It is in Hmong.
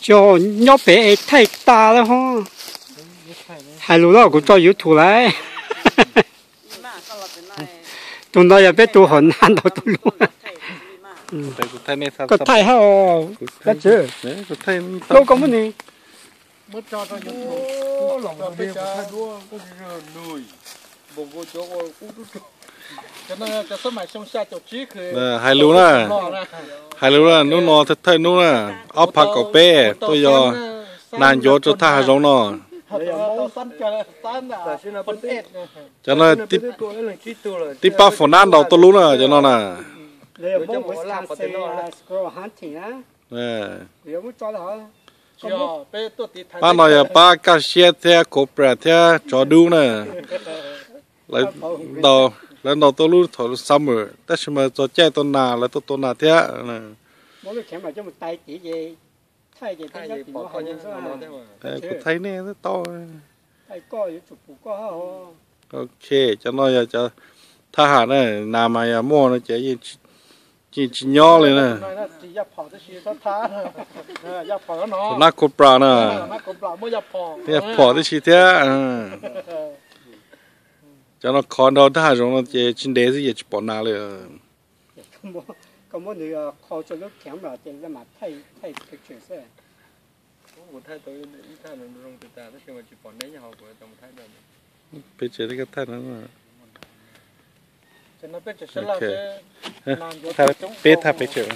Cog nyob pem es thaij tas lawm hos. Hais lus los kuv tso YouTube lawm. Tus no yog peb tus hom nab ntaus tus lub. Koj thaij hab, dab tsi? Koj muab ni. Hais lus na, hais lus na, hnub no thawj hnub na, ob phav kaum peb tuaj yog nas ncuav rau thaj hav zoov no. Cov no tib pab fom nab ntaus tuaj lub na, cov no na. Pab no yog pab Kaj Siab thiab Cobra thiab tsov dub na. Lawv ntaus tuaj lub thaum summer, tab sis mas txog caij tua nas lawv tuaj tua nas thiab. Kuv thaij nej tau. Ok, cov no yog cov thab ham na, nas mas yog muaj no ces yeej tsis nyob li na. Nab Cobra na, yog phom tib si thiab. Cov no khov nrau thaj hav zoov no ces tsis ntev xwb ces tsis pom nas li. Peb tsev, peb thaj peb tsev.